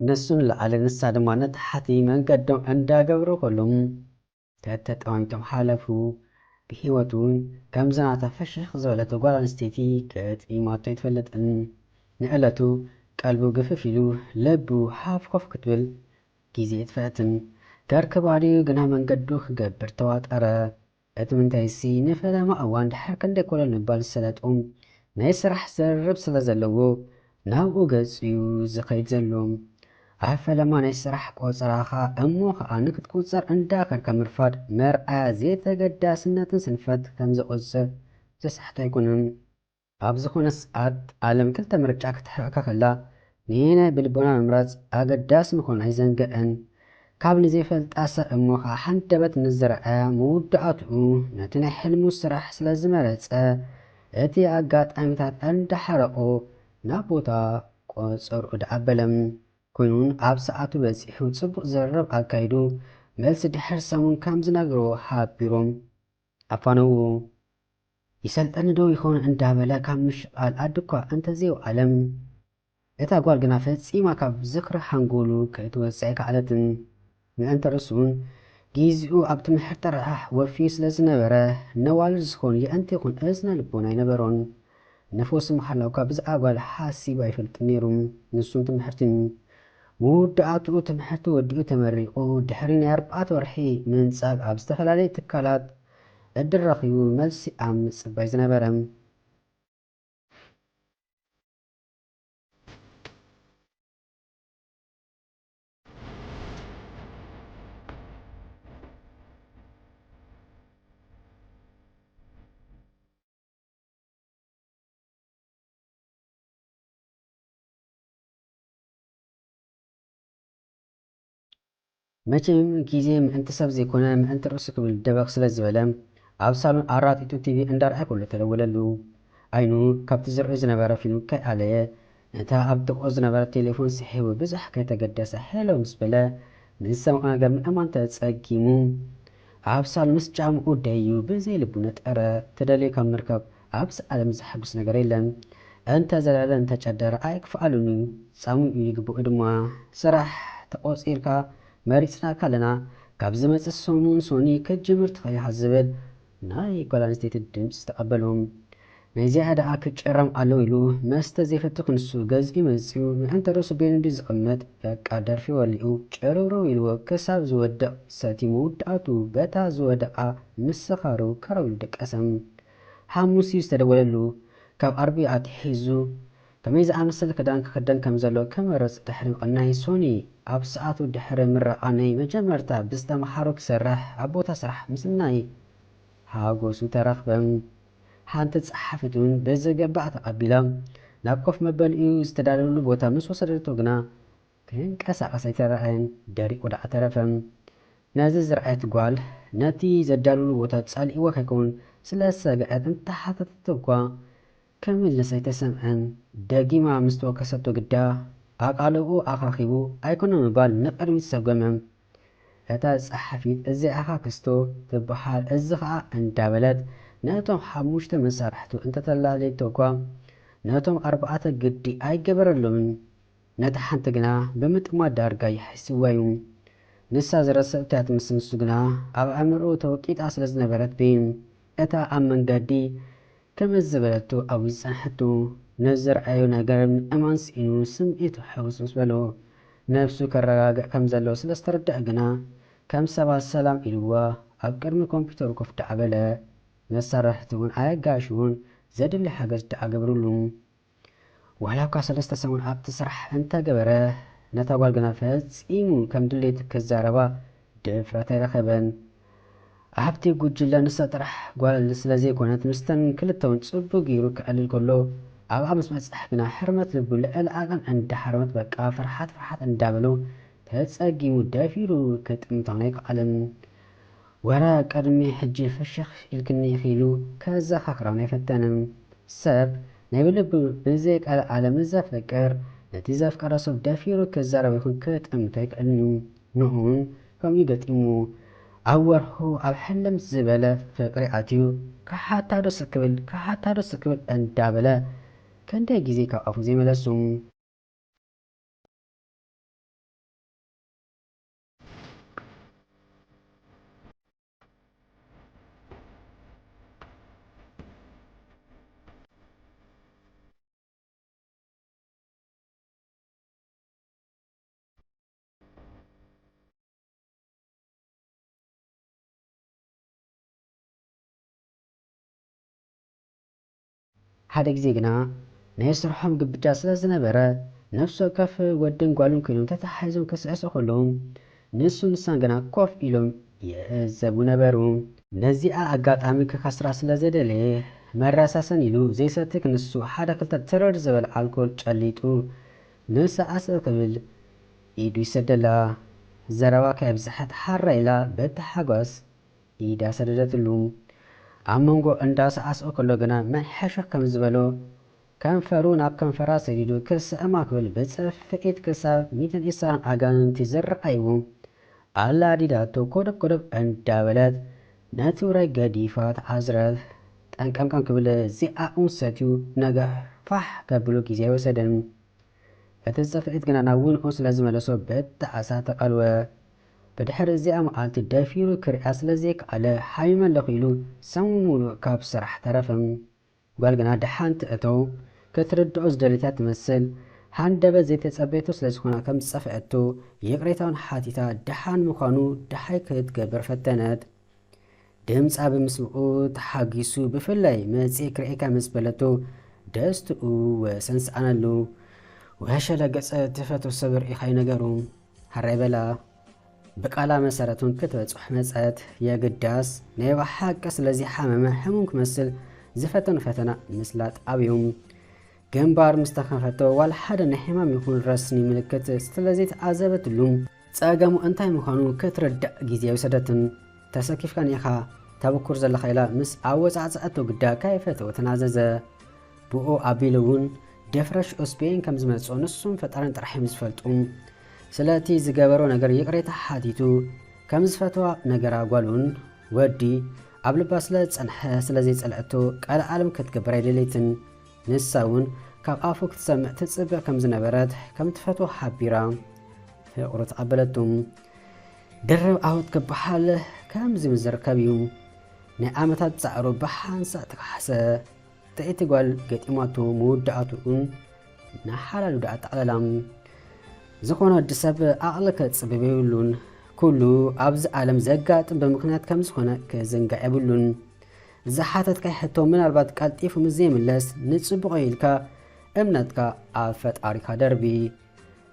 ንሱ ንላዕሊ ንሳ ድማ ንታሕቲ መንገዶም እንዳገበሩ ከለዉ ተተጠማሚቶም ሓለፉ። ብህይወቱ እውን ከምዚ ናታ ፍሽኽ ዝበለት ጓል ኣንስተይቲ ገጢማቶ ኣይትፈልጥን። ንዕለቱ ቀልቡ ግፍፍ ኢሉ ልቡ ሃፍ ኮፍ ክትብል ግዜ ኣይጥፍአትን። ከርክባ ድዩ ግና መንገዱ ክገብር ተዋጠረ። እቲ ምንታይሲ ንፈለማ እዋን ድሕሪ ክንደይ ኮለል ምባል ዝሰለጦም ናይ ስራሕ ዘርርብ ስለ ዘለዎ ናብኡ ገጹ እዩ ዝኸይድ ዘሎ። ኣብ ፈለማ ናይ ስራሕ ቆጸራኻ እሞ ኸኣ ንክትቁጸር እንዳኸድካ ምርፋድ መርኣያ ዘይተገዳስነትን ስንፈት ከም ዘቑጽር ዘስሕቶ ኣይኮነን። ኣብ ዝኾነ ሰዓት ዓለም ክልተ ምርጫ ክትሕብኣካ ከላ፣ ነየናይ ብልቦና ምምራጽ ኣገዳሲ ምዃኑ ኣይዘንግዕን። ካብ ንዘይፈልጣ ሰብ እሞ ኸኣ ሃንደበት ንዝረኣያ መወዳእትኡ ነቲ ናይ ሕልሙ ስራሕ ስለ ዝመረጸ፣ እቲ ኣጋጣሚታት እንዳሓረቖ ናብ ቦታ ቆጸርኡ ደኣ ኣበለ። ኮይኑን ኣብ ሰዓቱ በጺሑ ጽቡቕ ዝርርብ ኣካይዱ መልሲ ድሕሪ ሰሙን ከም ዝነግርዎ ሓቢሮም ኣፋነውዎ። ይሰልጠኒ ዶ ይኾን እንዳበለ ካብ ምሽቓል ኣድኳ እንተዘይወዓለ፣ እታ ጓል ግና ፈጺማ ካብ ዝኽሪ ሓንጎሉ ከይትወጽእ ኣይከኣለትን። ምእንቲ ርእሱ እውን ግዜኡ ኣብ ትምህርቲ ጥራሕ ወፊዩ ስለ ዝነበረ፣ ነዋልድ ዝኾን የእንቲ ይኹን እዝነ ልቦና ኣይነበሮን። ነፈሱ ምሓላው ካብ ብዛዕባ ጓል ሓሲቡ ኣይፈልጥን ነይሩ። ንሱን ትምህርትን መወዳእትኡ ትምህርቲ ወዲኡ ተመሪቑ ድሕሪ ናይ ኣርባዕተ ወርሒ ምንጻግ ኣብ ዝተፈላለዩ ትካላት ዕድል ረኺቡ መልሲ ኣብ ምጽባይ ዝነበረ። መቸም ግዜ ምእንቲ ሰብ ዘይኮነ ምእንቲ ርእሱ ክብል ደበኽ ስለ ዝበለ ኣብ ሳሎን ኣራጢጡ ቲቪ እንዳርኣየ ከሎ ተደወለሉ። ዓይኑ ካብቲ ዝርእዮ ዝነበረ ፊልም ከይኣለየ ነታ ኣብ ጥቕኡ ዝነበረት ቴሌፎን ስሒቡ ብዙሕ ከይተገደሰ ሄሎ ምስ በለ ንዝሰምዖ ነገር ምእማን ተጸጊሙ። ኣብ ሳሎን ምስ ጫምኡ ደዩ ብዘይ ልቡ ነጠረ። ተደልዩ ካብ ምርካብ ኣብዚ ዓለም ዘሐጉስ ነገር የለን። እንተ ዘለለ እንተ ጨደረ ኣይክፍኣሉን እዩ። ጻምኡ ይግብኡ ድማ። ስራሕ ተቖጺርካ መሪጽናካ ኣለና። ካብ ዝመጽእ ሰሙን ሶኒ ክትጅምር ትኽእል ኢኻ ዝብል ናይ ጓል ኣንስተይቲ ድምጺ ተቐበሎም። ናይዚኣ ደኣ ክጭረም ኣለዎ ኢሉ መስተ ዘይፈቱ ክንሱ ገዚኡ መጺኡ ምእንቲ ርእሱ ቤንዲ ዝቕመጥ በቃ ደርፊ ወሊዑ ጭርውርው ኢልዎ ክሳብ ዝወድቕ ሰቲ መወዳእቱ በታ ዝወደቓ ምስኻሩ ከረው ኢሉ ደቀሰ። ሓሙስ እዩ ዝተደወለሉ። ካብ ኣርቢ ኣትሒዙ ከመይ ዝኣመሰለ ክዳን ክኽደን ከም ዘሎ ክመርጽ ድሕሪ ምቕናይ ሶኒ ኣብ ሰዓቱ ድሕሪ ምረቓ ናይ መጀመርታ ብዝተምሃሮ ክሰርሕ ኣብ ቦታ ስራሕ ምስናይ ሓጎሱ ተረኽበ። ሓንቲ ጸሓፊት እውን ብዝግባእ ተቐቢላ ናብ ኮፍ መበሊኡ ዝተዳለወሉ ቦታ ምስ ወሰደቶ ግና ክንቀሳቐስ ኣይተራእየን፣ ደሪቑ ደኣ ተረፈ። ነዚ ዝረኣየት ጓል ነቲ ዘዳለወሉ ቦታ ጸሊእዋ ከይከውን ስለ ዝሰግኣት እንተሓተተቶ እኳ ክምልስ ኣይተሰምዐን። ደጊማ ምስ ተወከሰቶ ግዳ ኣቓልቦኡ ኣኻኺቡ ኣይኮነን ምባል ንቕድሚት ሰጎመ። እታ ጸሓፊት እዚኣ እኻ ክስቶ ትበሃል፣ እዚ ኸኣ እንዳበለት ነቶም ሓሙሽተ መሳርሕቱ እንተተላለየቶ እኳ ነቶም ኣርባዕተ ግዲ ኣይገበረሎምን። ነታ ሓንቲ ግና ብምጥማት ዳርጋ ይሕስዋ እዩ። ንሳ ዝረሰት እያ ትመስል፣ ንሱ ግና ኣብ ኣእምሮኡ ተወቂጣ ስለ ዝነበረት ብእታ ኣብ መንገዲ ከምዚ ዝበለቶ ኣብዩ ዝጸንሐቶ። ንዝረኣዮ ነገር ምእማን ስኢኑ ስምዒቱ ሕውስ ምስ በሎ ነብሱ ከረጋግዕ ከም ዘለዎ ስለ ዝተረድአ ግና ከም ሰባት ሰላም ኢልዋ ኣብ ቅድሚ ኮምፒተሩ ኮፍ ደኣ በለ። መሳርሕቲ እውን ኣየጋሽውን ዘድሊ ሓገዝ ደኣ ገብርሉ። ዋላ እኳ ሰለስተ ሰሙን ኣብቲ ስራሕ እንተገበረ ነታ ጓል ግና ፈጺሙ ከም ድሌቱ ክዛረባ ድፍረት ኣይረኸበን። ኣብቲ ጉጅለ ንሳ ጥራሕ ጓል ስለ ዘይኮነት ምስተን ክልተውን ጽቡቕ ገይሩ ክዕልል ከሎ ኣብኣ ምስ በጽሐ ግና ሕርመት ልቡ ልዕሊ ዓቐን እንዳሓረመት በቃ ፍርሓት ፍርሓት እንዳበሎ ተጸጊሙ ደፊሩ ክጥምቶን ኣይከኣለን። ወረ ቅድሚ ሕጂ ፍሽኽ ኢልክኒ ኢኺ ኢሉ ከዘኻኽራን ኣይፈተነን። ሰብ ናይ ብልቡ ብዘይ ቃል ዓለም ዘፍቅር ነቲ ዘፍቀረ ሰብ ደፊሩ ክዛረብ ይኹን ክጥምቶ ኣይክእልን እዩ። ንኡን ከምኡ ገጢሙ ኣብ ወርሑ ኣብ ሕልም ዝበለ ፍቅሪ ኣትዩ ክሓታ ዶ ስክብል ክሓታ ዶ ስክብል እንዳበለ ክንደይ ግዜ ካብ ኣፉ ዘይመለሱ። ሓደ ግዜ ግና ናይ ስርሖም ግብዳ ስለ ዝነበረ፣ ነፍሲ ወከፍ ወድን ጓልን ኮይኖም ተተሓሒዞም ክስዕስዑ ከለዉ፣ ንሱ ንሳን ግና ኮፍ ኢሎም ይዕዘቡ ነበሩ። ነዚኣ ኣጋጣሚ ክኸስራ ስለ ዘደለየ፣ መረሳሰን ኢሉ ዘይሰቲ ክንሱ ሓደ ክልተ ትርር ዝበለ ኣልኮል ጨሊጡ፣ ንስዓስዕ ክብል ኢዱ ይሰደላ። ዘረባ ከየብዝሐት ሓራ ኢላ በቲ ሓጓስ ኢዳ ሰደደትሉ። ኣብ መንጎ እንዳሰዓስዑ ከሎ ግና መን ሕሸኽ ከም ዝበሎ፣ ከንፈሩ ናብ ከንፈራ ሰዲዱ ክስዕማ ክብል ብጽፍዒት ክሳብ ሚእትን ዕስራን ኣጋንንቲ ዝረኣይዎ ኣላዲዳቶ ኮደብ ኮደብ እንዳበለት ነቲ ውራይ ገዲፋ ተዓዝረት። ጠንቀምቀም ክብል እዚኣኡን ሰትዩ ነገ ፋሕ ከብሉ ግዜ ኣይወሰደን። እቲ ጽፍዒት ግና ናብ ውንኡ ስለ ዝመለሶ በጣዕሳ ተቐልወ። ብድሕሪ እዚኣ መዓልቲ ደፊሩ ክሪኣ ስለ ዘይከኣለ ሓሚመ ኣለኹ ኢሉ ሰሙን ሙሉእ ካብ ስራሕ ተረፈ። ጓል ግና ደሓን ትእቶ፣ ክትርድኦ ዝደለታ ትመስል። ሃንደበት ዘይተጸበየቶ ስለ ዝኾና ከም ዝጸፍዐቶ ይቕሬታውን ሓቲታ ደሓን ምዃኑ ደሃይ ክትገብር ፈተነት። ድምጻ ብምስምኡ ተሓጒሱ፣ ብፍላይ መጺኤ ክርእየካ ምስ በለቶ ደስትኡ ወሰን ሰኣነሉ። ወሸለ ገጸ ትፈትዎ ሰብ ርኢኻይ ነገሩ። ሃራይ በላ። ብቃላ መሰረት እውን ክትበጽሖ መጸት። የግዳስ ናይ ብሓቂ ስለ ዘይሓመመ ሕሙም ክመስል ዝፈተኖ ፈተና ምስላጥ ኣብዩ። ግንባር ምስ ተኸፈቶ ዋላ ሓደ ናይ ሕማም ይኹን ረስኒ ምልክት ስለ ዘይተዓዘበትሉ፣ ጸገሙ እንታይ ምዃኑ ክትርዳእ ግዜ ኣይወሰደትን። ተሰኪፍካኒ ኢኻ ተበኩር ዘለኻ ኢላ ምስ ኣወጻዕጽዐቶ ግዳ ከይፈተወ ተናዘዘ። ብኡ ኣቢሉ እውን ድፍረት ሽዑ ስፔን ከም ዝመጽኦ ንሱን ፈጣርን ጥራሕ እዮም ዝፈልጡ። ስለቲ ዝገበሮ ነገር ይቕሬታ ሓቲቱ ከም ዝፈትዋ ነገራ። ጓል እውን ወዲ ኣብ ልባ ስለ ዝጸንሐ ስለ ዘይጸልአቶ ቀልዓለም ክትገብር ኣይደለይትን። ንሳ እውን ካብ ኣፉ ክትሰምዕ ትጽበ ከም ዝነበረት ከም ትፈትዎ ሓቢራ ፍቕሩ ተቐበለቱ። ድርብ ዓወት ክበሃል ከምዚ ምስ ዝርከብ እዩ። ናይ ዓመታት ጻዕሩ ብሓንሳእ ተካሕሰ። ጥዕይቲ ጓል ገጢማቱ ምውዳኣቱን ንሓላሉ ደኣ ጠቕለላ። ዝኾነ ወዲ ሰብ ዓቕሊ ከጽብብ የብሉን። ኩሉ ኣብዚ ዓለም ዘጋጥም ብምኽንያት ከም ዝኾነ ክዝንጋዕ የብሉን። ዝሓተትካይ ሕቶ ምናልባት ቀልጢፉ ምስ ዘይምለስ ንጽቡቕ ኢልካ እምነትካ ኣብ ፈጣሪካ ደርቢ።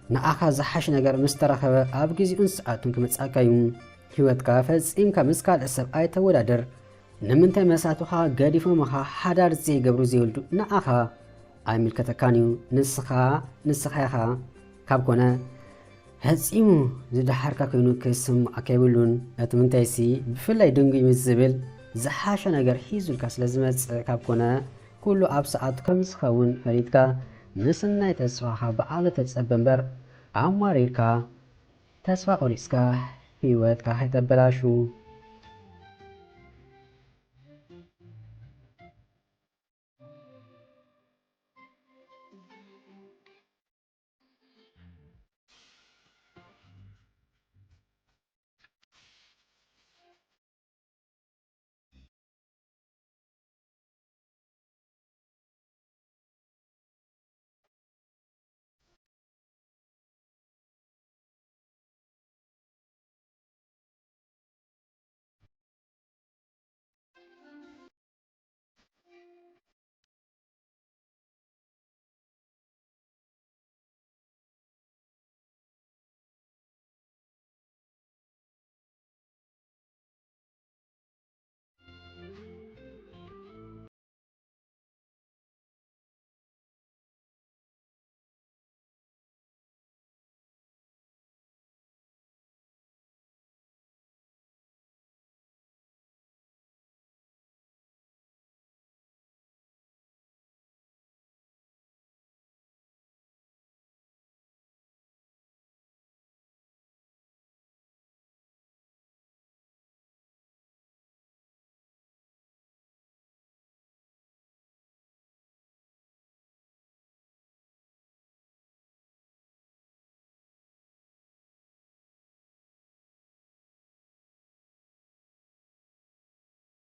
ንዓኻ ዝሓሽ ነገር ምስ ተረኸበ ኣብ ግዜኡን ሰዓቱን ክመጽኣካ እዩ። ህይወትካ ፈጺምካ ምስ ካልእ ሰብ ኣይተወዳድር። ንምንታይ መሳቱኻ ገዲፎምኻ ሓዳር ዘይገብሩ ዘይወልዱ ንዓኻ ኣይምልከተካን እዩ። ንስኻ ንስኻ ኢኻ። ካብ ኮነ ፈጺሙ ዝደሓርካ ኮይኑ ክስምዓካ የብሉን። እቲ ምንታይሲ ብፍላይ ድንጉይ ምስ ዝብል ዝሓሸ ነገር ሒዙልካ ስለ ዝመጽእ ካብ ኮነ ኩሉ ኣብ ሰዓቱ ከም ዝኸውን ፈሊጥካ ምስናይ ተስፋኻ ብዓቕሊ ተጸበ እምበር ኣማሪርካ ተስፋ ቆሪጽካ ህይወትካ ከይተበላሹ።